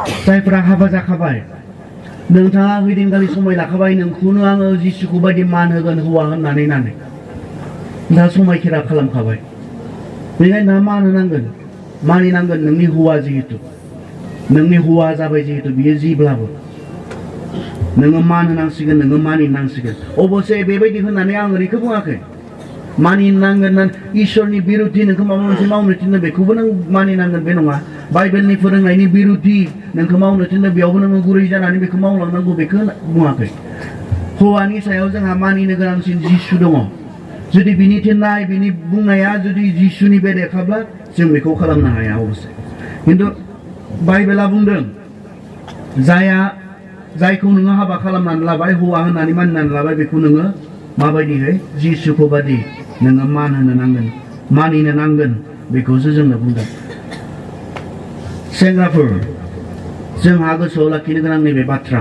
जायफोरा हाबा जाखाबाय नोंथाङा ओइदिनखालि समाय लाखाबाय नोंखौनो आङो जिसुखौ बायदि मान होगोन हौवा होननानै नोंथाङा समायखेरा खालामखाबाय बेनिखायनो नोंहा मान होनांगोन मानिनांगोन नोंनि हौवा जिहेतु नोंनि हौवा जाबाय जिहेतु बियो जिब्लाबो नोङो मान होनांसिगोन नोङो मानिनांसिगोन अबसे बेबायदि होननानै आं ओरैखौ बुङाखै मानिनांगोन इसोरनि बिरुद्धि नोंखौ माबा मोनसे मावनो थिननो बेखौबो नों मानिनांगोन बे नङा बाइबेलनि फोरोंनायनि बिरुद्धि नोंखौ मावनो थिननो बेयावबो नोङो गुरै जानानै बेखौ मावलांनांगौ बेखौ बुङाखै हौवानि सायाव जोंहा मानिनो गोनांसिन जिसु दङ जुदि बिनि थिननाय बिनि बुंनाया जुदि जिसुनि बेरेखाब्ला जों बेखौ खालामनो हाया अबसे खिन्थु बाइबेला बुंदों जायखौ नोङो हाबा खालामनानै लाबाय हौवा होननानै मानिनानै लाबाय बेखौ नोङो माबायदिहै जिसुखौ बादि नोङो मान होनो नांगोन मानिनो नांगोन बेखौसो जोंनो बुंदों सेंग्राफोर जोंहा गोसोआव लाखिनो गोनां नैबे बाथ्रा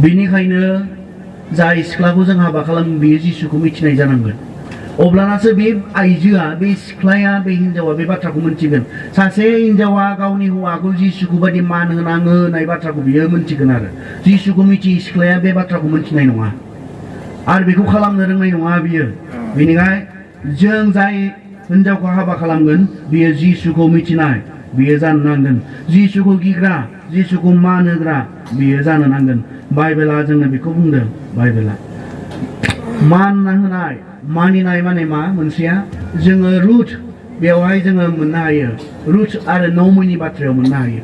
बेनिखायनो जाय सिख्लाखौ जों हाबा खालामो बियो जिसुखौ मिथिनाय जानांगोन अब्लानासो बे आइजोआ बे सिख्लाया बे हिनजावा बे बाथ्राखौ मिथिगोन सासे हिनजावा गावनि हौवाखौ जिसुखौ बायदि मान होनाङो होननाय बाथ्राखौ बियो मिथिगोन आरो जिसुखौ मिथियै सिख्लाया बे बाथ्राखौ मिथिनाय नङा आरो बेखौ खालामनो रोंनाय नङा बियो बेनिखायनो जों जाय हिनजावखौ हाबा खालामगोन बियो जिसुखौ मिथिनाय बियो जानो नांगोन जिसुखौ गिग्रा जिसुखौ मान होग्रा बियो जानो नांगोन बाइबेला जोंनो बेखौ बुंदों बाइबेला मान होनाय मानिनाय माने मा मोनसेया जोङो रुथ बेवहाय जोङो मोननो हायो रुथ आरो नमिनि बाथ्रायाव मोननो हायो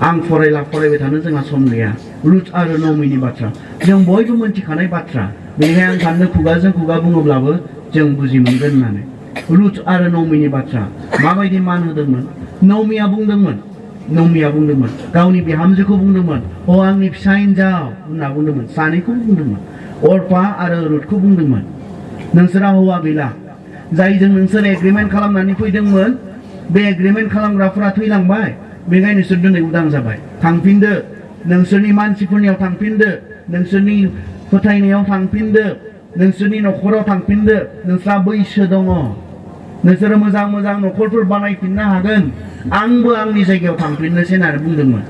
आं फरायबाय थानो जोंहा सम गैया रुथ आरो नमिनि बाथ्रा जों बयबो मोनथिखानाय बाथ्रा बेनिखायनो आं साननो खुगाजों खुगा बुङोब्लाबो जों बुजि मोनगोन होननानै रुथ आरो नमिनि बाथ्रा माबायदि मान होदोंमोन नमिया बुंदोंमोन गावनि बिहामजोखौ बुंदोंमोन अ आंनि फिसा हिनजाव होनना बुंदोंमोन सानैखौबो बुंदोंमोन अर्पा आरो रुथखौ बुंदोंमोन नोंसोरा हौवा गैला जायजों नोंसोर एग्रिमेन्ट खालामनानै फैदोंमोन बे एग्रिमेन्ट खालामग्राफोरा थैलांबाय बेनिखायनो नोंसोर दिनै उदां जाबाय थांफिनदो नोंसोरनि मानसिफोरनियाव थांफिनदो नोंसोरनि फोथायनायाव थांफिनदो नोंसोरनि न'खराव थांफिनदो नोंस्रा बैसो दङ नोंसोरो मोजां मोजां न'खरफोर बानायफिननो हागोन आंबो आंनि जायगायाव थांफिननोसै होननानै बुंदोंमोन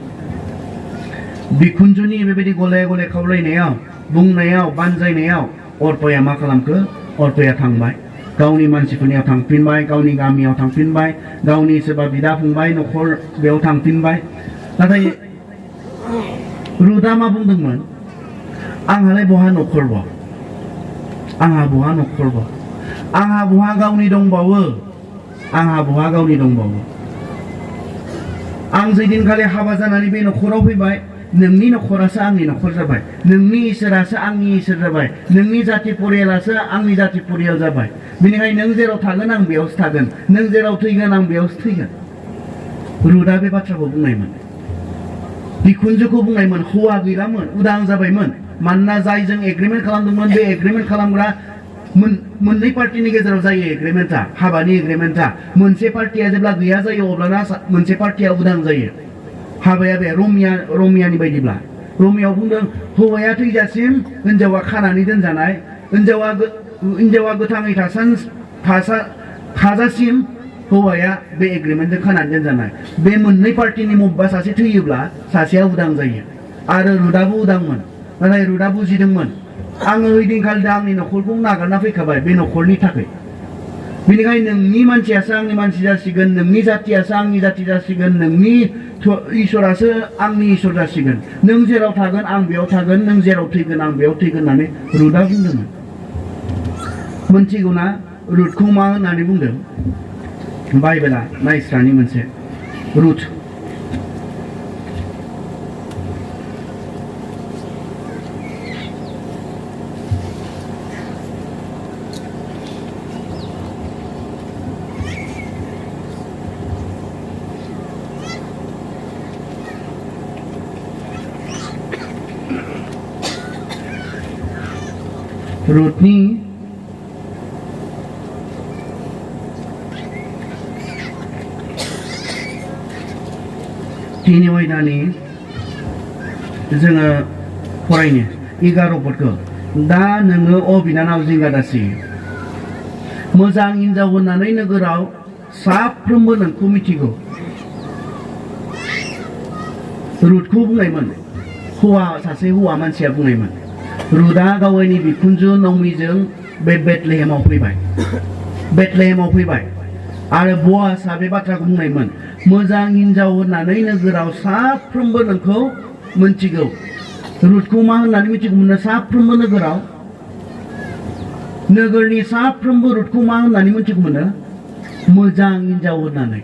बिखुनजोनि बेबायदि गले गले खावलायनायाव बुंनायाव बानजायनायाव अर्पाया मा खालामखो अर्पाया थांबाय गावनि मानसिफोरनियाव थांफिनबाय गावनि गामियाव थांफिनबाय गावनि सोरबा बिदा फंबाय न'खर बेयाव थांफिनबाय नाथाय रुथआ मा बुंदोंमोन आंहालाय बहा न'खरबा आंहा बहा गावनि दंबावो आं जैदिनखालि हाबा जानानै बे न'खराव फैबाय नोंनि न'खरासो आंनि न'खर जाबाय नोंनि इसोरासो आंनि इसोर जाबाय नोंनि जाथि परियालासो आंनि जाथि परियाल जाबाय बेनिखायनो नों जेराव थागोन आं बेयावसो थागोन नों जेराव थैगोन आं बेयावसो थैगोन रुथआ बे बाथ्राखौ बुंनायमोन बिखुनजोखौ बुंनायमोन हौवा गैलामोन उदां जाबायमोन मानोना जायजों एग्रिमेन्ट खालामदोंमोन बे एग्रिमेन्ट खालामग्रा मोननै पार्टिनि गेजेराव जायो एग्रिमेन्टआ हाबानि एग्रिमेन्टआ मोनसे पार्टिया जेब्ला गैया जायो अब्लाना मोनसे पार्टिया उदां जायो हाबाया बे रमियानि बायदिब्ला रमियाव बुंदों हौवाया थैजासिम हिनजावा खानानै दोनजानाय हिनजावा गोथाङै थाजासिम हौवाया बे एग्रिमेन्टजों खानानै दोनजानाय बे मोननै पार्टिनि मबेबा सासे थैयोब्ला सासेया उदां जायो आरो रुथआबो उदांमोन नाथाय रुथआ बुजिदोंमोन आङो ओइदिनखालि आंनि न'खरखौ नागारना फैखाबाय बे न'खरनि थाखाय बेनिखायनो नोंनि मानसियासो आंनि मानसि जासिगोन नोंनि जातियासो आंनि जाति जासिगोन नोंनि इसोरासो आंनि इसोर जासिगोन नों जेराव थागोन आं बेयाव थागोन नों जेराव थैगोन आं बेयाव थैगोन होननानै रुथआ बुंदोंमोन मोनथिगौना रुथखौ मा होननानै बुंदों बाइबेला नायस्रानि मोनसे रुथ रुथनि तिनि अयदानि जोङो फरायनो 11 पदखौ दा नोङो अ बिनानाव जिंगादासि मोजां हिनजाव होननानै नोगोराव साफ्रोमबो नोंखौ मिथिगौ रुथखौ बुंनायमोन सासे हौवा मानसिया बुंनायमोन रुथआ गावनि बिखुनजो नौमिजों बे बेथलेहेमाव फैबाय आरो बआसआ बे बाथ्राखौ बुंनायमोन मोजां हिनजाव होननानै नोगोराव साफ्रोमबो नोंखौ मोनथिगौ रुथखौ मा होननानै मिथिगौमोन साफ्रोमबो नोगोरनि साफ्रोमबो रुथखौ मा होननानै मिथिगौमोन मोजां हिनजाव होननानै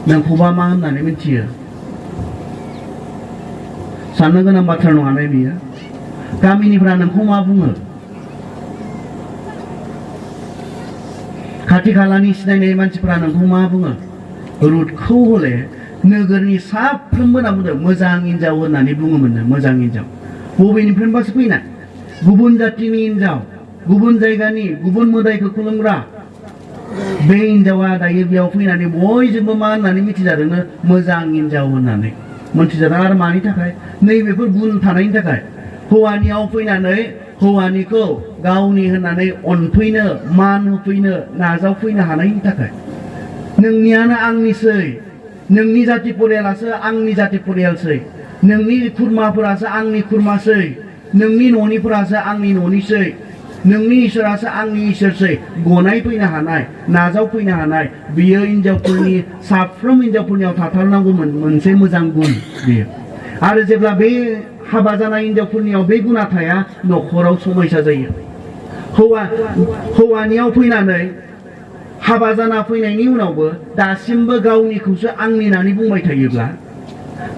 नोंखौबा मा होननानै मिथियो साननो गोनां बाथ्रा नङा बियो गामिनिफ्रा नोंखौ मा बुङो खाथि खालानि सिनायनाय मानसिफ्रा नोंखौ मा बुङो रुथखौ हले नोगोरनि साफ्रोमबो ना बुंदों मोजां हिनजाव होननानै बुङोमोननो मोजां हिनजाव बबेनिफ्रायबासो फैनाय गुबुन जातिनि हिनजाव गुबुन जायगानि गुबुन मोदायखौ खुलुमग्रा बे हिनजावा दायो बेयाव फैनानै बयजोंबो मा होननानै मिथिजादोंनो मोजां हिनजाव होननानै मोनथिजादों आरो मानि थाखाय नैबेफोर गुन थानायनि थाखाय हौवानियाव फैनानै हौवानिखौ गावनि होननानै अनफैनो मान होफैनो नाजावफैनो हानायनि थाखाय नोंनियानो आंनिसै नोंनि जाति परियालासो आंनि जाति परियालसै नोंनि खुरमाफोरासो आंनि खुरमासै नोंनि न'निफोरासो आंनि न'निसै नोंनि इसोरासो आंनि इसोरसै गनाय फैनो हानाय नाजावफैनो हानाय बियो हिनजावफोरनि साफ्रोम हिनजावफोरनियाव थाथारनांगौमोन मोनसे मोजां गुन बियो आरो जेब्ला बे हाबा जानाय हिनजावफोरनियाव बे गुना थाया न'खराव समयसा जायो हौवानियाव फैनानै हाबा जाना फैनायनि उनावबो दासिमबो गावनिखौसो आंनि होननानै बुंबाय थायोब्ला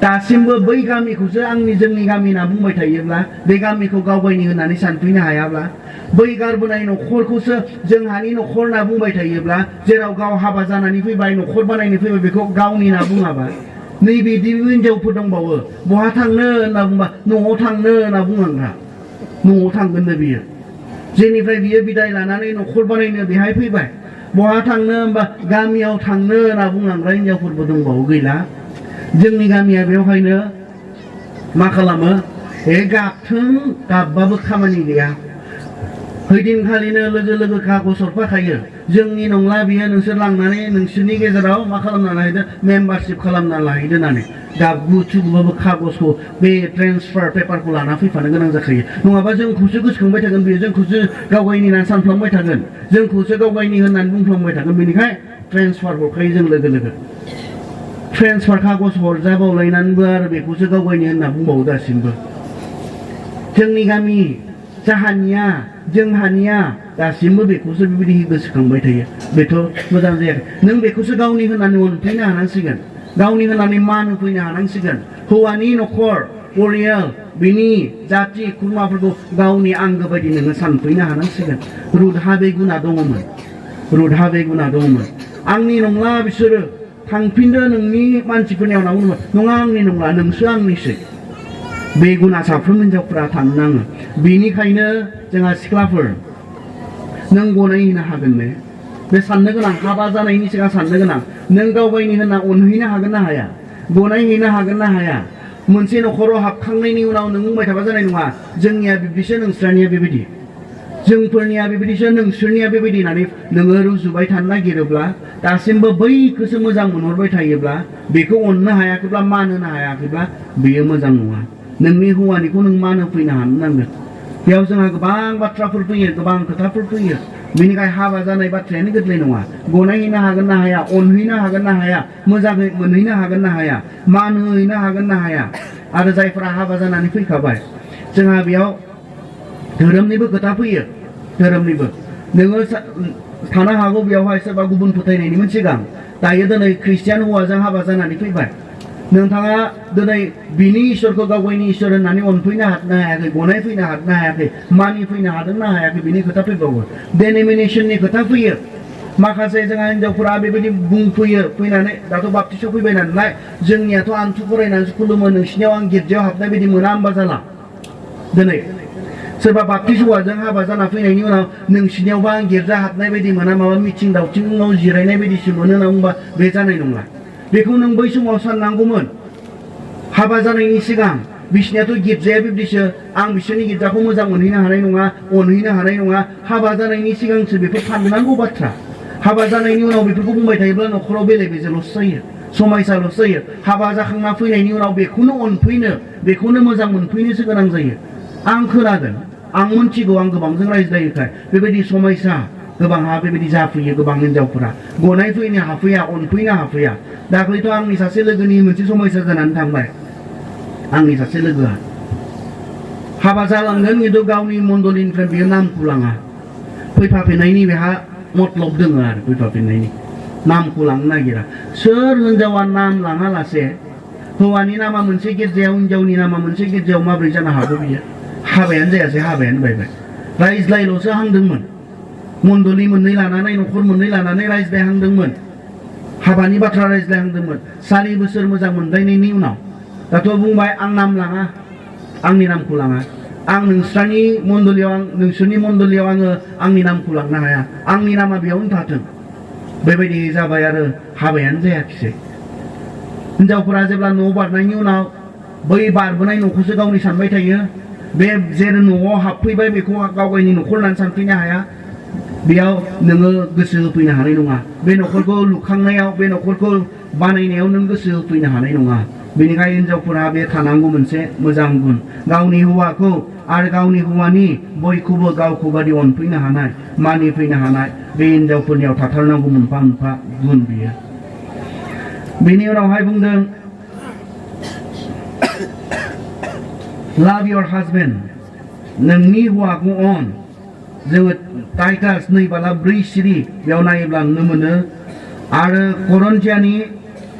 दासिमबो बै गामिखौसो जोंनि गामि होनना बुंबाय थायोब्ला बे गामिखौ गावगायनि होननानै सानफैनो हायाब्ला बै गारबोनाय न'खरखौसो जोंहानि न'खर होनना बुंबाय थायोब्ला जेराव गाव हाबा जानानै फैबाय न'खर बानायनो फैबाय बेखौ गावनि होनना बुङाबा नैबिदि हिनजावफोर दंबावो बहा थांनो होनना बुंबा न'आव थांनो होनना बुंलांग्रा न'आव थांगोननो बियो जेनिफ्राय बियो बिदाय लानानै न'खर बानायनो बेहाय फैबाय बहा थांनो होनबा गामियाव थांनो होनना बुंलांग्रा हिनजावफोरबो दंबावो गैला जोंनि गामिया बेवहायनो मा खालामो गाबथों गाबबाबो खामानि गैया हैदिनखालिनो लोगो कागज हरफाखायो जोंनि नंला बियो नोंसोर लांनानै नोंसोरनि गेजेराव मा खालामना लाहैदो मेम्बारशिप खालामना लाहैदो होननानै गाबगु थुगुबाबो कागजखौ बे ट्रेन्सफार पेपारखौ लाना फैफानो गोनां जाखायो नङाबा जोंखौसो गोसोखांबाय थागोन बियो जोंखौसो गावगायनि होननानै सानफ्लांबाय थागोन जोंखौसो गावगायनि होननानै बुंफ्लांबाय थागोन बेनिखाय ट्रेन्सफार हरखायो जों लोगो ट्रेन्सफार कागज हरजाबावलायनानैबो आरो बेखौसो गावगायनि होनना बुंबावो दासिमबो जोंनि गामि जोंहानिया दासिमबो बेखौसो बेबायदि गोसोखांबाय थायो बेथ' मोजां जायाखै नों बेखौसो गावनि होननानै अनफैनो हानांसिगोन गावनि होननानै मान होफैनो हानांसिगोन हौवानि न'खर परियाल बिनि जाति खुरमाफोरखौ गावनि आंगो बायदि नोङो सानफैनो हानांसिगोन रुथहा बे गुना दङमोन आंनि नंला बिसोरो थांफिनदो नोंनि मानसिफोरनियाव नङा आंनि नंला नोंसो आंनिसै बे गुना साफ्रोम हिनजावफोरा थानो नाङो बेनिखायनो जोंहा सिख्लाफोर नों गनायहैनो हागोन ने बे साननो गोनां हाबा जानायनि सिगां साननो गोनां नों गावगायनि होनना अनहैनो हागोन ना हाया गनायहैनो हागोन ना हाया मोनसे न'खराव हाबखांनायनि उनाव नों बुंबाय थाबा जानाय नङा जोंनिया बिब्दिसो नोंस्रानिया बेबायदि जोंफोरनिया बेबायदिसो नोंसोरनिया बेबायदि होननानै नोङो रुजुबाय थानो नागिरोब्ला दासिमबो बैखौसो मोजां मोनहरबाय थायोब्ला बेखौ अननो हायाखैब्ला मान होनो हायाखैब्ला बेयो मोजां नङा नोंनि हौवानिखौ नों मान होफैनो हानो नांगोन बेयाव जोंहा गोबां बाथ्राफोर फैयो गोबां खोथाफोर फैयो बेनिखाय हाबा जानाय बाथ्रायानो गोरलै नङा गनायहैनो हागोन ना हाया अनहैनो हागोन ना हाया मोजाङै मोनहैनो हागोन ना हाया मान होहैनो हागोन ना हाया आरो जायफोरा हाबा जानानै फैखाबाय जोंहा बेयाव धोरोमनिबो खोथा फैयो धोरोमनिबो नोङो थानो हागौ बेयावहाय सोरबा गुबुन फोथायनायनिमोन सिगां दायो दिनै ख्रिस्टियान हौवाजों हाबा जानानै फैबाय नोंथाङा दिनै बिनि इसोरखौ गावगायनि इसोर होननानै अनफैनो हानो हायाखै गनाय फैनो हानो हायाखै मानि फैनो हादोंना हायाखै बिनि खोथा फैबावो डेनिमिनेसननि खोथा फैयो माखासे जोंहा हिनजावफोरा बेबायदि बुंफैयो फैनानै दाथ' बाप्तिसआव फैबाय नालाय जोंनियाथ' आन्थु फरायनानैसो खुलुमो नोंसिनियाव आं गिर्जायाव हाबनाय बायदि मोना होमबा जाला दिनै सोरबा बाप्तिस हौवाजों हाबा जाना फैनायनि उनाव नोंसिनियावबा आं गिर्जा हाबनाय बायदि मोना माबा मिथिं दावथिङाव जिरायनाय बायदिसो मोनो होनना बुंबा बे जानाय नंला बेखौ नों बै समाव साननांगौमोन हाबा जानायनि सिगां बिसनियाथ' गिर्जाया बिब्दिसो आं बिसोरनि गिर्जाखौ मोजां मोनहैनो हानाय नङा अनहैनो हानाय नङा हाबा जानायनि सिगांसो बेफोर साननांगौ बाथ्रा हाबा जानायनि उनाव बेफोरखौ बुंबाय थायोब्ला न'खराव बेले बेजेल'सो जायो समायसाल'सो जायो हाबा जाखांना फैनायनि उनाव बेखौनो अनफैनो बेखौनो मोजां मोनफैनोसो गोनां जायो आं खोनादों आं मोनथिगौ आं गोबांजों रायज्लायोखाय बेबायदि समायसा गोबांहा बेबायदि जाफैयो गोबां हिनजावफोरा गनाय फैनो हाफैया अनफैनो हाफैया दाख्लैथ' आंनि सासे लोगोनि मोनसे समयसा जानानै थांबाय आंनि सासे लोगोआ हाबा जालांगोन खिन्थु गावनि मण्डलिनिफ्राय बियो नामखौ लाङा फैफाफिननायनि बेहा मतलब दङ आरो फैफाफिननायनि नामखौ लांनो नागिरा सोर हिनजावा नाम लाङालासे हौवानि नामा मोनसे गिर्जायाव हिनजावनि नामा मोनसे गिर्जायाव माबोरै जानो हागौ बियो हाबायानो जायासै हाबायानो बायबाय रायज्लायल'सो हांदोंमोन मण्डलि मोननै लानानै न'खर मोननै लानानै रायज्लायहांदोंमोन हाबानि बाथ्रा रायज्लायहांदोंमोन 4 बोसोर मोजां मोनलायनायनि उनाव दाथ' बुंबाय आं नाम लाङा आंनि नामखौ लाङा आं नोंस्रानि मण्डलियाव आङो आंनि नामखौ लांनो हाया आंनि नामा बेयावनो थाथों बेबायदि जाबाय आरो हाबायानो जायाखिसै हिनजावफोरा जेब्ला न' बारनायनि उनाव बै बारबोनाय न'खौसो गावनि सानबाय थायो बे जेरै न'आव हाबफैबाय बेखौ गावगायनि न'खर होननानै सानफैनो हाया बेयाव नोङो गोसो होफैनो हानाय नङा बे न'खरखौ लुखांनायाव बे न'खरखौ बानायनायाव नों गोसो होफैनो हानाय नङा बेनिखायनो हिनजावफोरा बे थानांगौ मोनसे मोजां गुन गावनि हौवाखौ आरो गावनि हौवानि बयखौबो गावखौ बादि अनफैनो हानाय मानिफैनो हानाय बे हिनजावफोरनियाव थाथारनांगौ मोनफा मोनफा गुन बियो बेनि उनावहाय बुंदों लाभ योर हाजबेन्ड नोंनि हौवाखौ अन जोङो टाइटास 2:4 सिरि बेयाव नायोब्ला नुनो मोनो आरो करन्थियानि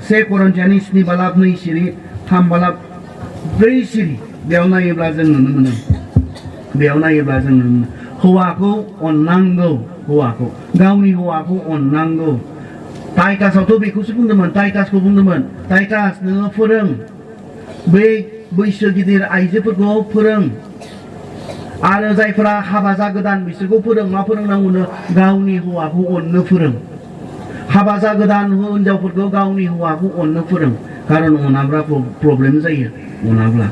1 करन्थियानि 7:2 सिरि 3:4 सिरि बेयाव नायोब्ला जों नुनो मोनो हौवाखौ अननांगौ हौवाखौ गावनि हौवाखौ अननांगौ टाइटासावथ' बेखौसो बुंदोंमोन टाइटासखौ बुंदोंमोन टाइटास नोङो फोरों बै बैसो गिदिर आइजोफोरखौ फोरों आरो जायफोरा हाबा जागोदान बिसोरखौ फोरों मा फोरोंनांगौनो गावनि हौवाखौ अननो फोरों हाबा जागोदान हिनजावफोरखौ गावनि हौवाखौ अननो फोरों खारन अनाब्ला प्रब्लेम जायो अनाब्ला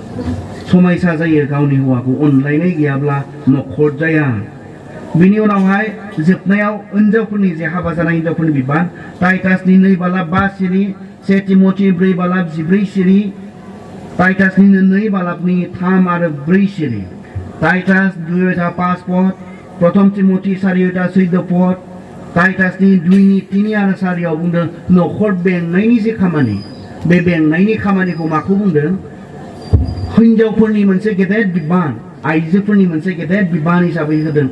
समायसा जायो गावनि हौवाखौ अनलायनाय गैयाब्ला न'खर जाया बिनि उनावहाय जोबनायाव हिनजावफोरनि जे हाबा जानाय हिनजावफोरनि बिबान टाइटासनि 2:5 सिरि 1 तिमथि 4:14 सिरि टाइटासनि 2:3 आरो 4 सिरि टाइटास 2:5 पद 1 तिमथि 4:14 पद टाइटासनि 2:3 आरो 4 बुंदों न'खर बेंनायनि जे खामानि बे बेंनायनि खामानिखौ माखौ बुंदों हिनजावफोरनि मोनसे गेदेर बिबान आइजोफोरनि मोनसे गेदेर बिबान हिसाबै होदों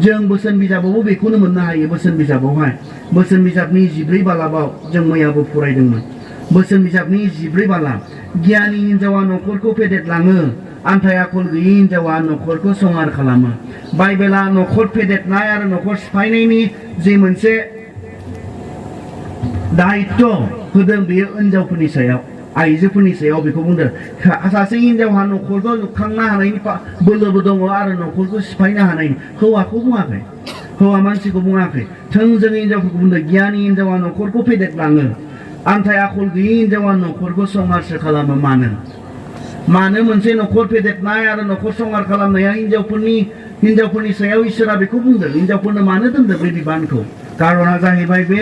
जों बोसोन बिजाबावबो बेखौनो मोननो हायो बोसोन बिजाबावहाय बोसोन बिजाबनि 14 बालाबाव जों मैयाबो फरायदोंमोन बोसोन बिजाबनि 14 बालाब गियानि हिनजावा न'खरखौ फेदेरलाङो आन्थाय आखल गैयै हिनजावा न'खरखौ संहार खालामो बाइबेला न'खर फेदेरनाय आरो न'खर सिफायनायनि जे मोनसे दायित्व होदों बेयो हिनजावफोरनि सायाव आइजोफोरनि सायाव बेखौ बुंदों सासे हिनजावहा न'खरखौ लुखांनो हानायनि बोलोबो दङ आरो न'खरखौ सिफायनो हानायनि हौवाखौ बुङाखै हौवा मानसिखौ बुङाखै थोंजोङै हिनजावफोरखौ बुंदों गियानि हिनजावा न'खरखौ फेदेरलाङो आन्थाय आखल गैयै हिनजावा न'खरखौ संहारसो खालामो मानो मोनसे न'खर फेदेरनाय आरो न'खर संहार खालामनाया हिनजावफोरनि सायाव इसोरा बेखौ बुंदों हिनजावफोरनो मानो दोनदों बे बिबानखौ कारना जाहैबाय बे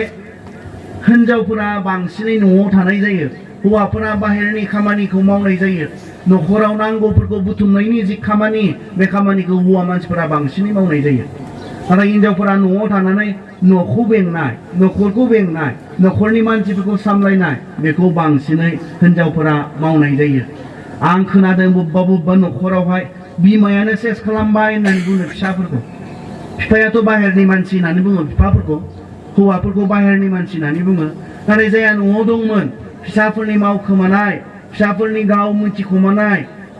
हिनजावफोरा बांसिनै न'आव थानाय जायो हौवाफोरा बाहेरनि खामानिखौ मावनाय जायो न'खराव नांगौफोरखौ बुथुमनायनि जि खामानि बे खामानिखौ हौवा मानसिफोरा बांसिनै मावनाय जायो नाथाय हिनजावफोरा न'आव थानानै न'खरखौ बेंनाय न'खरनि मानसिफोरखौ सामलायनाय बेखौ बांसिनै हिनजावफोरा मावनाय जायो आं खोनादों बबेबा न'खरावहाय बिमायानो सेस खालामबाय होननानै बुङो फिसाफोरखौ बिफायाथ' बाहेरनि मानसि होननानै बुङो बिफाफोरखौ हौवाफोरखौ बाहेरनि मानसि होननानै बुङो नाथाय जायहा न'आव दंमोन फिसाफोरनि मावखोमानाय फिसाफोरनि गाव मिथिखोमानाय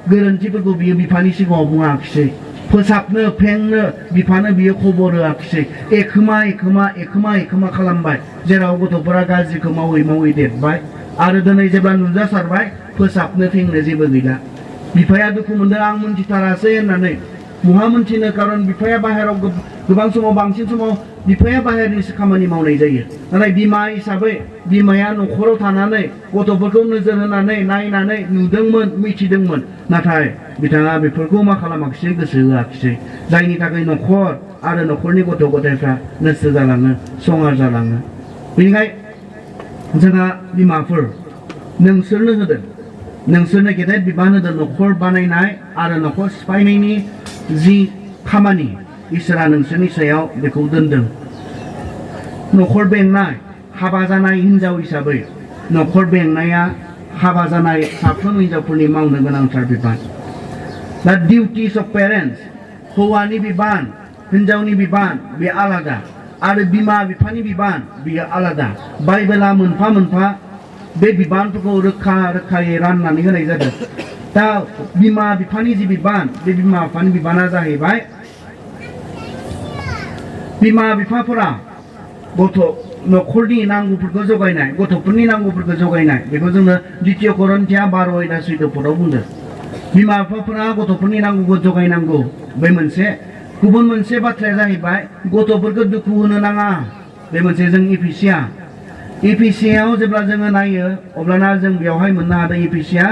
गोरोन्थिफोरखौ बियो बिफानि सिगाङाव बुङाखिसै फोसाबनो फेंनो बिफानो बियो खबर होआखिसै एखोमा खालामबाय जेराव गथ'फोरा गाज्रिखौ मावै देरबाय आरो दिनै जेब्ला नुजासारबाय फोसाबनो फेंनो जेबो गैला बिफाया दुखु मोनदों आं मोनथिथारासै होननानै बहा मोनथिनो कारन बिफाया बाहेराव गोबां समाव बांसिन समाव बिफाया बाहेरनिसो खामानि मावनाय जायो नाथाय बिमा हिसाबै बिमाया न'खराव थानानै गथ'फोरखौ नोजोर होनानै नायनानै नुदोंमोन मिथिदोंमोन नाथाय बिथाङा बेफोरखौ मा खालामाखिसै गोसो होआखिसै जायनि थाखाय न'खर आरो न'खरनि गथ' गथायफ्रा नस्थ' जालाङो संहार जालाङो बेनिखायनो जोंहा बिमाफोर नोंसोरनो होदों नोंसोरनो गेदेर बिबान होदों न'खर बानायनाय आरो न'खर सिफायनायनि जि खामानि इसोरा नोंसोरनि सायाव बेखौ दोनदों न'खर बेंनाय हाबा जानाय हिनजाव हिसाबै न'खर बेंनाया हाबा जानाय साफ्रोम हिनजावफोरनि मावनो गोनांथार बिबान दा डिउटिस अफ पेरेन्टस हौवानि बिबान हिनजावनि बिबान बे आलादा आरो बिमा बिफानि बिबान बेयो आलादा बाइबेला मोनफा मोनफा बे बिबानफोरखौ रोखा रोखायै राननानै होनाय जादों दा बिमा बिफानि जि बिबान बे बिमा बिफानि बिबाना जाहैबाय बिमा बिफाफोरा न'खरनि नांगौफोरखौ जगायनाय गथ'फोरनि नांगौफोरखौ जगायनाय बेखौ जोङो द्वितीय करन्थिया 12:14 बुंदों बिमा बिफाफोरा गथ'फोरनि नांगौखौ जगायनांगौ बे मोनसे गुबुन मोनसे बाथ्राया जाहैबाय गथ'फोरखौ दुखु होनो नाङा बे मोनसे जों इफिसियाव जेब्ला जोङो नायो अब्लाना जों बेवहाय मोननो हादों इफिसिया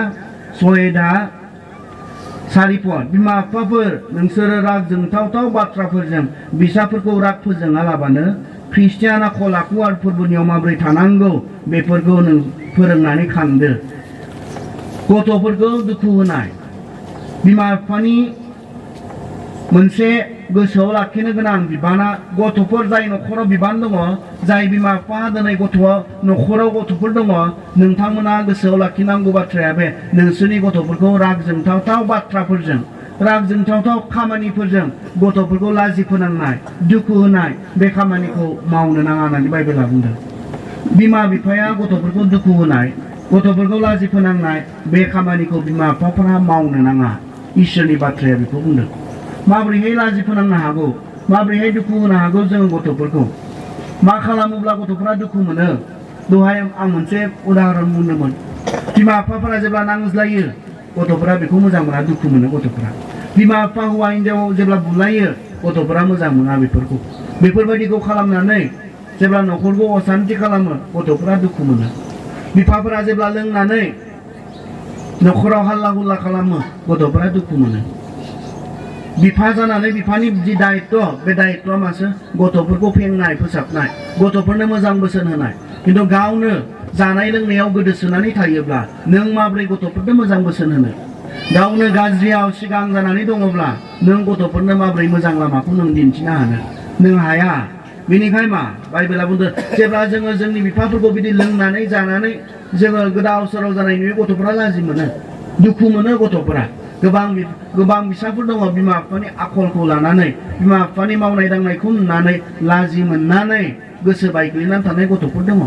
6:4 बिमा बिफाफोर नोंसोरो राग जोंथावथाव बाथ्राफोरजों फिसाफोरखौ राग फोजोङालाबानो ख्रिस्टियान आखल आखु आरो फोरबोनियाव माबोरै थानांगौ बेफोरखौ नों फोरोंनानै खांदो गथ'फोरखौ दुखु होनाय बिमा बिफानि मोनसे गोसोआव लाखिनो गोनां बिबाना गथ'फोर जाय न'खराव बिबान दङ जाय बिमा बिफा दिनै न'खराव गथ'फोर दङ नोंथांमोना गोसोआव लाखिनांगौ बाथ्राया बे नोंसोरनि गथ'फोरखौ राग जोंथावथाव बाथ्राफोरजों राग जोंथावथाव खामानिफोरजों गथ'फोरखौ लाजि फोनांनाय दुखु होनाय बे खामानिखौ मावनो नाङा होननानै बाइबेला बुंदों बिमा बिफाया गथ'फोरखौ दुखु होनाय गथ'फोरखौ लाजि फोनांनाय बे खामानिखौ बिमा बिफाफोरा मावनो नाङा इसोरनि बाथ्राया बेखौ बुंदों माबोरैहाय लाजि फोनांनो हागौ माबोरैहाय दुखु होनो हागौ जोङो गथ'फोरखौ मा खालामोब्ला गथ'फोरा दुखु मोनो दहाय आं मोनसे उदाहरन बुंदोंमोन बिमा बिफाफोरा जेब्ला नांज्लायो गथ'फोरा बेखौ मोजां मोना दुखु मोनो गथ'फोरा बिमा बिफा हौवा हिनजाव जेब्ला बुलायो गथ'फोरा मोजां मोना बेफोरबायदिखौ खालामनानै जेब्ला न'खरखौ असान्ति खालामो गथ'फोरा दुखु मोनो बिफाफोरा जेब्ला लोंनानै न'खराव हाल्ला हुल्ला खालामो गथ'फोरा दुखु मोनो बिफा जानानै बिफानि जि दायित्व बे दायित्वआ मासो गथ'फोरखौ फेंनाय फोसाबनाय गथ'फोरनो मोजां बोसोन होनाय खिन्थु गावनो जानाय लोंनायाव गोदोसोनानै थायोब्ला नों माबोरै गथ'फोरनो मोजां बोसोन होनो गावनो गाज्रियाव सिगां जानानै दङब्ला नों गथ'फोरनो माबोरै मोजां लामाखौ नों दिन्थिनो हानो नों हाया बेनिखाय मा बाइबेला बुंदों जेब्ला जोङो जोंनि बिफाफोरखौ बिदि लोंनानै जानानै जोङो गोदाव सोराव जानाय नुयो गथ'फोरा लाजि मोनो दुखु मोनो गथ'फोरा गोबां फिसाफोर दङ बिमा बिफानि आखलखौ लानानै बिमा बिफानि मावनाय दांनायखौ नुनानै लाजि मोननानै गोसो बायग्लिनानै थानाय गथ'फोर दङ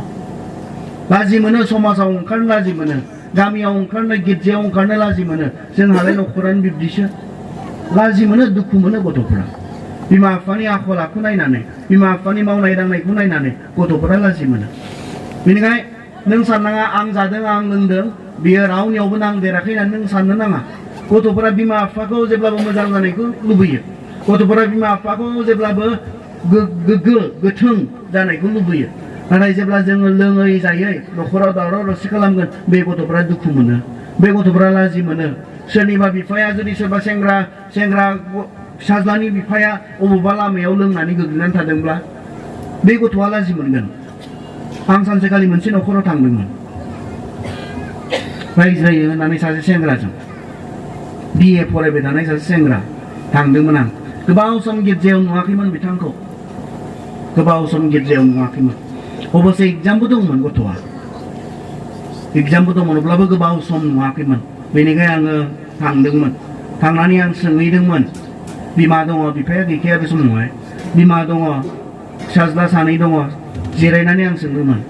लाजि मोनो समाजाव ओंखारनो लाजि मोनो गामियाव ओंखारनो गिर्जायाव ओंखारनो लाजि मोनो जोंहालाय न'खरानो बिब्दिसो लाजि मोनो दुखु मोनो गथ'फोरा बिमा बिफानि आखल आखु नायनानै बिमा बिफानि मावनाय दांनायखौ नायनानै गथ'फोरा लाजि मोनो बेनिखाय नों साननाङा आं जादों आं लोंदों बियो रावनियावबो नांदेराखै होननानै नों साननो नाङा गथ'फोरा बिमा बिफाखौ जेब्लाबो मोजां जानायखौ लुबैयो गथ'फोरा बिमा बिफाखौ जेब्लाबो गोग्गो गोथों जानायखौ लुबैयो नाथाय जेब्ला जोङो लोङै जायै न'खराव दावराव दावसि खालामगोन बे गथ'फोरा दुखु मोनो बे गथ'फोरा लाजि मोनो सोरनिबा बिफाया जुदि सोरबा सेंग्रा फिसाज्लानि बिफाया अबेबा लामायाव लोंनानै गोग्लैनानै थादोंब्ला बे गथ'आ लाजि मोनगोन आं सानसेखालि मोनसे न'खराव थांदोंमोन रायज्लायो होननानै सासे सेंग्राजों BA फरायबाय थानाय सासे सेंग्रा थांदोंमोन आं गोबाव सम गिर्जायाव नुवाखैमोन बिथांखौ गोबाव सम गिर्जायाव नुवाखैमोन अबसे एग्जामबो दंमोन गथ'आ एग्जामबो दंमोन अब्लाबो गोबाव सम नुवाखैमोन बेनिखाय आङो थांदोंमोन थांनानै आं सोंहैदोंमोन बिमा दङ बिफाया गैखाया बे समावहाय बिमा दङ फिसाज्ला सानै दङ जिरायनानै आं सोंदोंमोन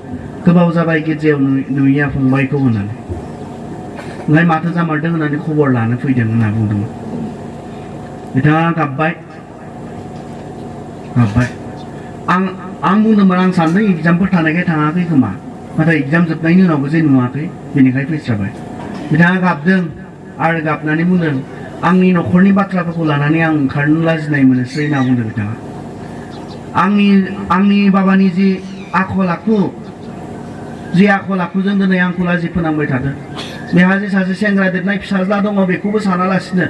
गोबाव जाबाय गिर्जायाव नुयैया फंबायखौ होननानै ओमफ्राय माथो जामारदों होननानै खबर लानो फैदों होनना बुंदोंमोन बिथाङा गाबबाय आं बुंदोंमोन आं सानदों एग्जामफोर थानायखाय थाङाखै खोमा नाथाय एग्जाम जोबनायनि उनावबो जे नुवाखै बेनिखाय फैस्राबाय बिथाङा गाबदों आरो गाबनानै बुंदों आंनि न'खरनि बाथ्राफोरखौ लानानै आं ओंखारनो लाजिनाय मोनोसै होनना बुंदों बिथाङा आंनि बाबानि जि आखल आखुजों दिनै आंखौ लाजि फोनांबाय थादों बेहा जे सासे सेंग्रा देरनाय फिसाज्ला दङ बेखौबो सानालासिनो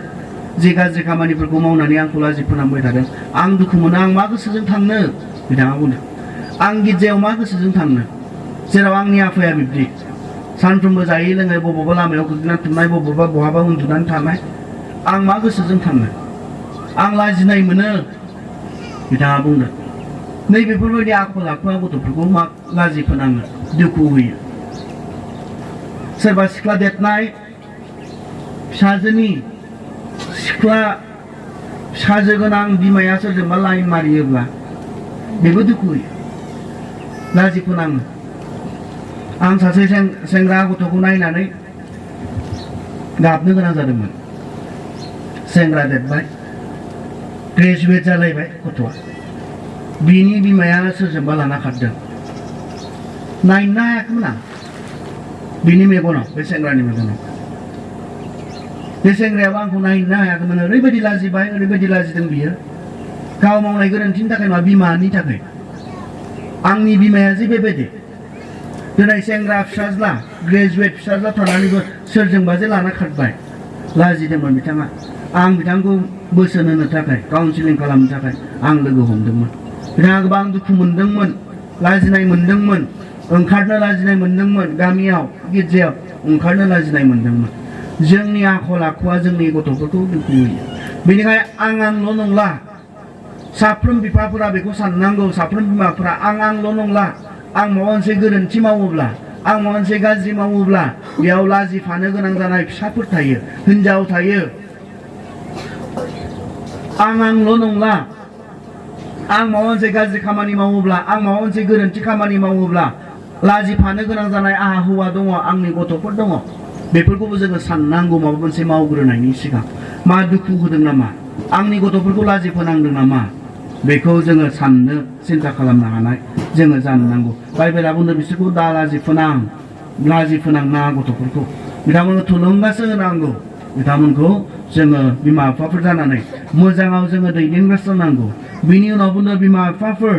जे गाज्रि खामानिफोरखौ मावनानै आंखौ लाजि फोनांबाय थादों आं दुखु मोनो आं मा गोसोजों थांनो बिथाङा बुंदों आं गिर्जायाव मा गोसोजों थांनो जेराव आंनि आफाया बिब्दि सानफ्रोमबो जायै लोङै बबावबा लामायाव गोग्लैनानै थानाय बबावबा बहाबा उन्दुनानै थानाय आं मा गोसोजों थांनो आं लाजिनाय मोनो बिथाङा बुंदों नैबेफोरबायदि आखल आखुआ गथ'फोरखौ मा लाजि फोनाङो दुखु होयो सोरबा सिख्ला देरनाय फिसाजोनि फिसाजो गोनां बिमाया सोरजोंबा लाइन मारियोब्ला बेबो दुखु होयो लाजि फोनाङो आं सासे सेंग्रा गथ'खौ नायनानै गाबनो गोनां जादोंमोन सेंग्रा देरबाय ग्रेजुवेट जालायबाय गथ'आ बिनि बिमाया सोरजोंबा लाना खारदों नायनो हायाखैमोन आं बिनि मेगनाव बे सेंग्रानि मेगनाव बे सेंग्रायाबो आंखौ नायनो हायाखैमोन ओरैबायदि लाजिबाय ओरैबायदि लाजिदों बियो गाव मावनाय गोरोन्थिनि थाखाय नङा बिमानि थाखाय आंनि बिमाया जे बेबायदि दिनै सेंग्रा फिसाज्ला ग्रेजुवेट फिसाज्ला थानानैबो सोरजोंबा जे लाना खारबाय लाजिदोंमोन बिथाङा आं बिथांखौ बोसोन होनो थाखाय काउन्सिलिं खालामनो थाखाय आं लोगो हमदोंमोन बिथाङा गोबां दुखु मोनदोंमोन लाजिनाय मोनदोंमोन ओंखारनो लाजिनाय मोनदोंमोन गामियाव गिर्जायाव ओंखारनो लाजिनाय मोनदोंमोन जोंनि आखल आखुआ जोंनि गथ'फोरखौ दुखु होयो बेनिखायनो आंल' नंला साफ्रोम बिफाफोरा बेखौ साननांगौ साफ्रोम बिमाफोरा आंल' नंला आं माबा मोनसे गोरोन्थि मावोब्ला आं माबा मोनसे गाज्रि मावोब्ला बेयाव लाजिफानो गोनां जानाय फिसाफोर थायो हिनजाव थायो आंल' नंला आं माबा मोनसे गाज्रि खामानि मावोब्ला आं माबा मोनसे गोरोन्थि खामानि मावोब्ला लाजिफानो गोनां जानाय आंहा हौवा दङ आंनि गथ'फोर दङ बेफोरखौबो जोङो साननांगौ माबा मोनसे मावग्रोनायनि सिगां मा दुखु होदों नामा आंनि गथ'फोरखौ लाजि फोनांदों नामा बेखौ जोङो साननो सिन्था खालामनो हानाय जोङो जानो नांगौ बाइबेला बुंदों बिसोरखौ दा लाजि फोनांना गथ'फोरखौ बिथांमोनखौ थुलुंगासो होनांगौ बिथांमोनखौ जोङो बिमा बिफाफोर जानानै मोजाङाव जोङो दैदेनगासिनो बिनि उनाव बुंदों बिमा बिफाफोर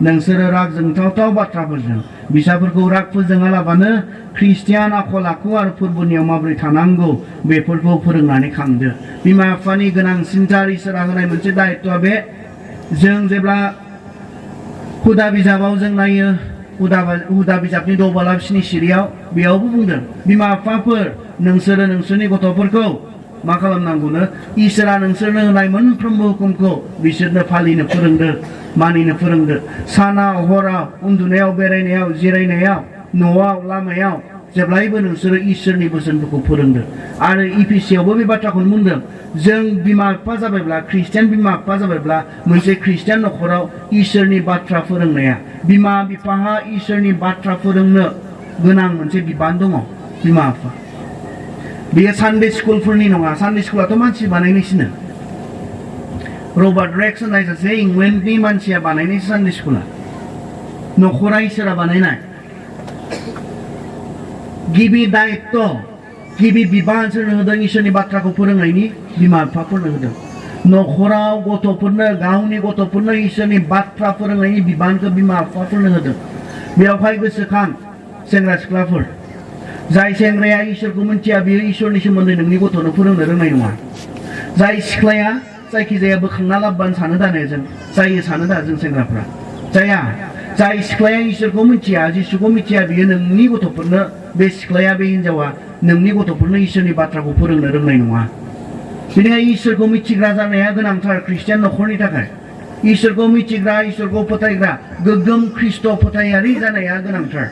नोंसोरो राग जोंथावथाव बाथ्राफोरजों फिसाफोरखौ राग फोजोङालाबानो ख्रिस्टियान आखल आखु आरो फोरबोनियाव माबोरै थानांगौ बेफोरखौ फोरोंनानै खांदो बिमा बिफानि गोनांसिनथार इसोरा होनाय मोनसे दायित्वआ बे जों जेब्ला हुदा बिजाबाव जों नायो हुदा बिजाबनि दबालाब 7 सिरियाव बेयावबो बुंदों बिमा बिफाफोर नोंसोरो नोंसोरनि गथ'फोरखौ मा खालामनांगौनो इसोरा नोंसोरनो होनाय मोनफ्रोमबो हुकुमखौ बिसोरनो फालिनो फोरोंदो मानिनो फोरोंदो सानाव हराव उन्दुनायाव बेरायनायाव जिरायनायाव न'आव लामायाव जेब्लायबो नोंसोरो इसोरनि बोसोनफोरखौ फोरोंदो आरो इफिसियावबो बे बाथ्राखौनो बुंदों जों बिमा बिफा जाबायब्ला ख्रिस्टियान बिमा बिफा जाबायब्ला मोनसे ख्रिस्टियान न'खराव इसोरनि बाथ्रा फोरोंनाया बिमा बिफाहा इसोरनि बाथ्रा फोरोंनो गोनां मोनसे बिबान दङ बिमा बिफा बेयो सानडे स्कुलफोरनि नङा सानडे स्कुलाथ' मानसि बानायनायसोनो रबार्ट रेक्स होननाय सासे इंलेन्डनि मानसिया बानायनायसो सानडे स्कुला न'खरा इसोरा बानायनाय गिबि दायित्व गिबि बिबान सोरनो होदों इसोरनि बाथ्राखौ फोरोंनायनि बिमा बिफाफोरनो होदों न'खराव गथ'फोरनो गावनि गथ'फोरनो इसोरनि बाथ्रा फोरोंनायनि बिबानखौ बिमा बिफाफोरनो होदों बेयावहाय गोसोखां सेंग्रा सिख्लाफोर जाय सेंग्राया इसोरखौ मिन्थिया बियो इसोरनि सोमोन्दै नोंनि गथ'नो फोरोंनो रोंनाय नङा जाय सिख्लाया जायखिजाया बोखांना लाबोबानो सानो दा जों जायो सानो दा जों सेंग्राफ्रा जाया जाय सिख्लाया इसोरखौ मिथिया जिसुखौ मिथिया बियो नोंनि गथ'फोरनो बे सिख्लाया बे हिनजावा नोंनि गथ'फोरनो इसोरनि बाथ्राखौ फोरोंनो रोंनाय नङा बेनिखायनो इसोरखौ मिथिग्रा जानाया गोनांथार ख्रिस्टियान न'खरनि थाखाय इसोरखौ मिथिग्रा इसोरखौ फोथायग्रा गोग्गोम ख्रिस्ट' फोथायारि जानाया गोनांथार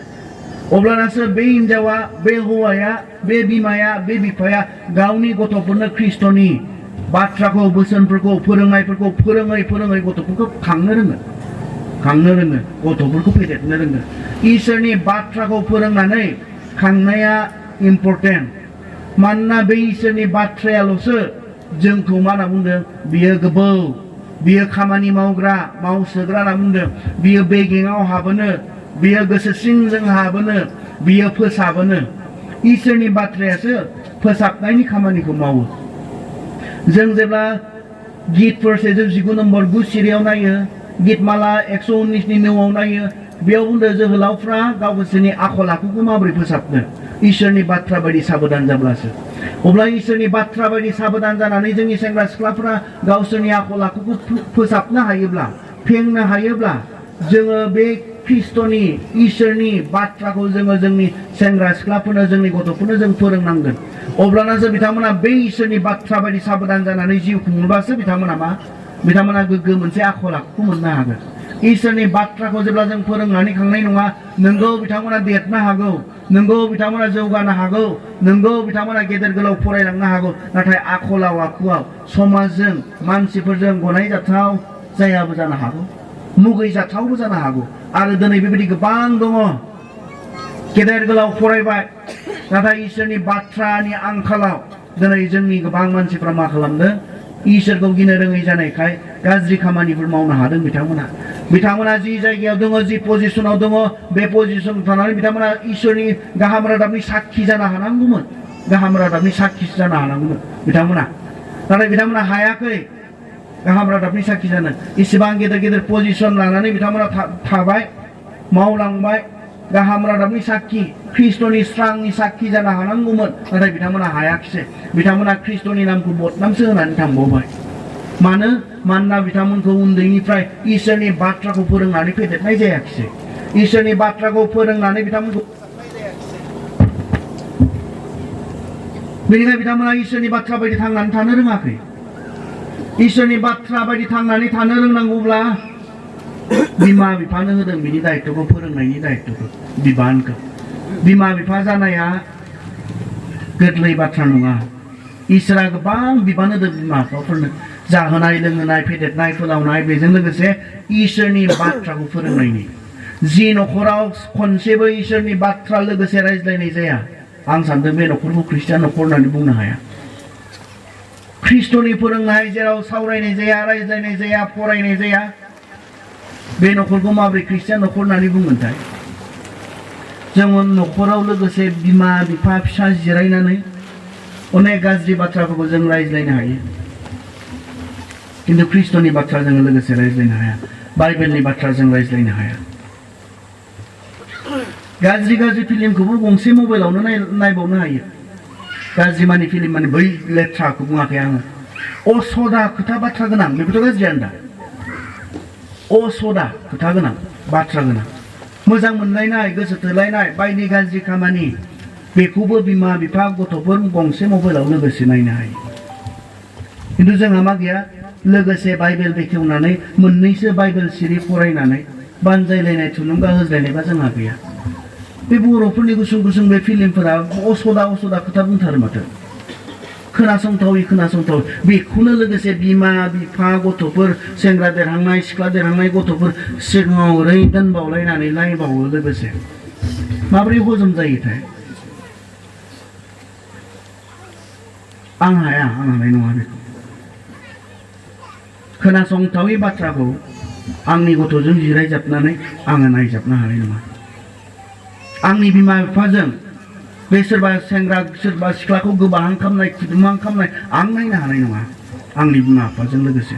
अब्लानासो बे हिनजावा बे हौवाया बे बिमाया बे बिफाया गावनि गथ'फोरनो ख्रिस्ट'नि बाथ्राखौ बोसोनफोरखौ फोरोंनायफोरखौ फोरोङै गथ'फोरखौ खांनो रोङो गथ'फोरखौ फेदेरनो रोङो इसोरनि बाथ्राखौ फोरोंनानै खांनाया इम्परटेन्ट मानोना बे इसोरनि बाथ्रायाल'सो जोंखौ मा होनना बुंदों बियो गोबौ बियो खामानि मावसोग्रा होनना बुंदों बियो बेगेङाव हाबोनो बियो गोसो सिंजों हाबोनो बियो फोसाबोनो इसोरनि बाथ्रायासो फोसाबनायनि खामानिखौ मावो जों जेब्ला गितफोर 119 नम्बर 9 सिरियाव नायो गितमाला 119 नि 9 आव नायो बेयाव बुंदों जोहोलावफ्रा गावसोरनि आखल आखुखौ माबोरै फोसाबनो इसोरनि बाथ्रा बायदि साबधान जाब्लासो अब्ला इसोरनि बाथ्रा बायदि साबधान जानानै जोंनि सेंग्रा सिख्लाफ्रा गावसोरनि आखल आखुखौ फोसाबनो हायोब्ला फेंनो हायोब्ला जोङो बे ख्रिस्ट'नि इसोरनि बाथ्राखौ जोङो जोंनि सेंग्रा सिख्लाफोरनो जोंनि गथ'फोरनो जों फोरोंनांगोन अब्लानासो बिथांमोना बे इसोरनि बाथ्रा बायदि साबधान जानानै जिउ खुङोबासो बिथांमोना गोग्गो मोनसे आखल आखुखौ मोननो हागोन इसोरनि बाथ्राखौ जेब्ला जों फोरोंनानै खांनाय नङा नोंगौ बिथांमोना देरनो हागौ नोंगौ बिथांमोना जौगानो हागौ नोंगौ बिथांमोना गेदेर गोलाव फरायलांनो हागौ नाथाय आखलाव आखुआव समाजजों मानसिफोरजों गनायजाथाव जायाबो जानो हागौ मुगैजाथावबो जानो हागौ आरो दिनै बेबायदि गोबां दङ गेदेर गोलाव फरायबाय नाथाय इसोरनि बाथ्रानि आंखालाव दिनै जोंनि गोबां मानसिफ्रा मा खालामदों इसोरखौ गिनो रोङै जानायखाय गाज्रि खामानिफोर मावनो हादों बिथांमोना जि जायगायाव दङ जि पजिशनाव दङ बे पजिशनाव थानानै बिथांमोना इसोरनि गाहाम रादाबनि साक्षी जानो हानांगौमोन गाहाम रादाबनि साक्षी जानो हानांगौमोन बिथांमोना नाथाय बिथांमोना हायाखै गाहाम रादाबनि साक्षी जानो इसेबां गेदेर गेदेर पजिशन लानानै बिथांमोना थाबाय मावलांबाय गाहाम रादाबनि साक्षी ख्रिस्ट'नि स्रांनि साक्षी जानो हानांगौमोन नाथाय बिथांमोना हायाखिसै बिथांमोना ख्रिस्ट'नि नामखौ बदनामसो होनानै थांबावबाय मानोना बिथांमोनखौ उन्दैनिफ्राय इसोरनि बाथ्राखौ फोरोंनानै फेदेरनाय जायाखिसै इसोरनि बाथ्राखौ फोरोंनानै बिथांमोनखौ बेनिखायनो बिथांमोना इसोरनि बाथ्रा बायदि थांनानै थानो रोङाखै इसोरनि बाथ्रा बायदि थांनानै थानो रोंनांगौब्ला बिमा बिफानो होदों बिनि दायित्वखौ फोरोंनायनि दायित्वखौ बिबानखौ बिमा बिफा जानाया गोरलै बाथ्रा नङा इसोरा गोबां बिबान होदों बिमा बिफाफोरनो जाहोनाय लोंहोनाय फेदेरनाय फोलावनाय बेजों लोगोसे इसोरनि बाथ्राखौ फोरोंनायनि जि न'खराव खनसेबो इसोरनि बाथ्रा लोगोसे रायज्लायनाय जाया आं सानदों बे न'खरखौ ख्रिस्टियान न'खर होननानै बुंनो हाया ख्रिस्ट'नि फोरोंनाय जेराव सावरायनाय जाया रायज्लायनाय जाया फरायनाय जाया बे न'खरखौ माबोरै ख्रिस्टियान न'खर होननानै बुंगोनथाय जों न'खराव लोगोसे बिमा बिफा फिसा जिरायनानै अनेक गाज्रि बाथ्राफोरखौ जों रायज्लायनो हायो किन्तु ख्रिस्ट'नि बाथ्रा जों लोगोसे रायज्लायनो हाया बाइबेलनि बाथ्रा जों रायज्लायनो हाया गाज्रि फिल्मखौबो गंसे मबाइलावनो नायबावनो हायो गाज्रि मानि फिल्म माने बै लेथ्राखौ बुङाखै आङो असदा खोथा बाथ्रा गोनां बेखौथ' गाज्रियानो दा असदा खोथा गोनां बाथ्रा गोनां मोजां मोनलायनाय गोसो थोलायनाय बायदि गाज्रि खामानि बेखौबो बिमा बिफा गथ'फोर गंसे मबाइलाव लोगोसे नायनो हायो किन्तु जोंहा मा गैया लोगोसे बाइबेल बेखेवनानै मोननैसो बाइबेल सिरि फरायनानै बानजायलायनाय थुलुंगा होज्लायनायबा जोंहा गैया बे बर'फोरनि गुसुं बे फिल्मफोरा असदा खोथा बुंथारो माथो खोनासंथावै बेखौनो लोगोसे बिमा बिफा गथ'फोर सेंग्रा देरहांनाय सिख्ला देरहांनाय गथ'फोर सिगाङाव ओरै दोनबावलायनानै नायबावो लोगोसे माबोरै हजम जायोथाय आं हानाय नङा बेखौ खोनासंथावै बाथ्राखौ आंनि गथ'जों जिरायजाबनानै आङो नायजाबनो हानाय नङा आंनि बिमा बिफाजों बे सोरबा सेंग्रा सोरबा सिख्लाखौ गोबाहां खालामनाय खुदुमहां खालामनाय आं नायनो हानाय नङा आंनि बिमा बिफाजों लोगोसे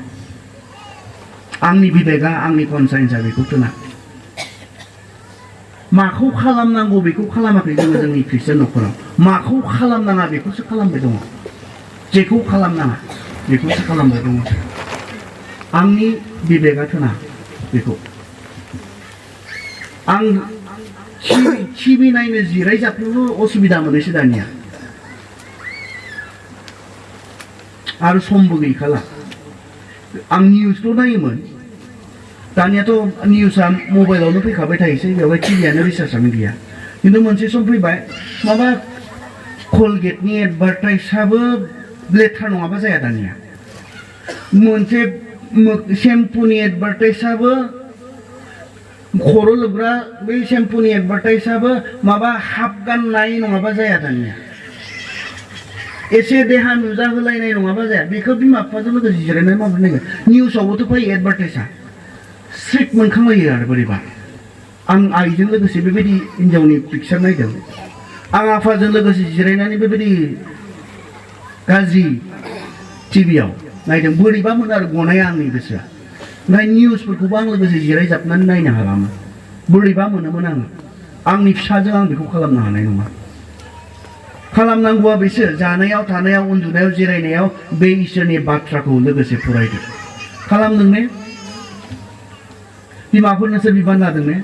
आंनि बिबेकआ आंनि कनसाइन्सआ बेखौ थोना माखौ खालामनांगौ बेखौ खालामाखै जोङो जोंनि ख्रिस्टियान न'खराव माखौ खालामनाङा बेखौसो खालामबाय दङ जेखौ खालामनाङा बेखौसो खालामबाय दङ आंनि बिबेकआ थोना बेखौ आं टिभि नायनो जिरायजाबनोबो असुबिदा मोनोसै दानिया आरो समबो गैखाला आं निउसल' नायोमोन दानियाथ' निउसआ मबाइलावनो फैखाबाय थायोसै बेवहाय टिभियानो रिसार्जआनो गैया किन्तु मोनसे सम फैबाय माबा कलगेटनि एडभार्टाइजआबो लेथ्रा नङाबा जाया दानिया मोनसे शेम्पुनि एडभार्टाइजआबो खर' लोबग्रा बै शेम्पुनि एडभार्टाइजआबो माबा हाफ गाननाय नङाबा जाया दानिया एसे देहा नुजाहोलायनाय नङाबा जाया बेखौ बिमा बिफाजों लोगोसे जिरायनानै माबोरै नायगोन निउसावबोथ' फैयो एडभार्टाइजआ स्ट्रिक्ट मोनखांलायो आरो बोरैबा आं आइजों लोगोसे बेबायदि हिन्जावनि पिक्चार नायदों आं आफाजों लोगोसे जिरायनानै बेबायदि गाज्रि टिभियाव नायदों बोरैबा मोनो आरो गनाया आंनि गोसोआ ओमफ्राय निउसफोरखौबो आं लोगोसे जिरायजाबनानै नायनो हालामोन बोरैबा मोनोमोन आंनि फिसाजों आं बेखौ खालामनो हानाय नङा खालामनांगौआ बिसोर जानायाव थानायाव उन्दुनायाव जिरायनायाव बे इसोरनि बाथ्राखौ लोगोसे फरायदो खालामदों ने बिमाफोरनोसो बिबान लादों ने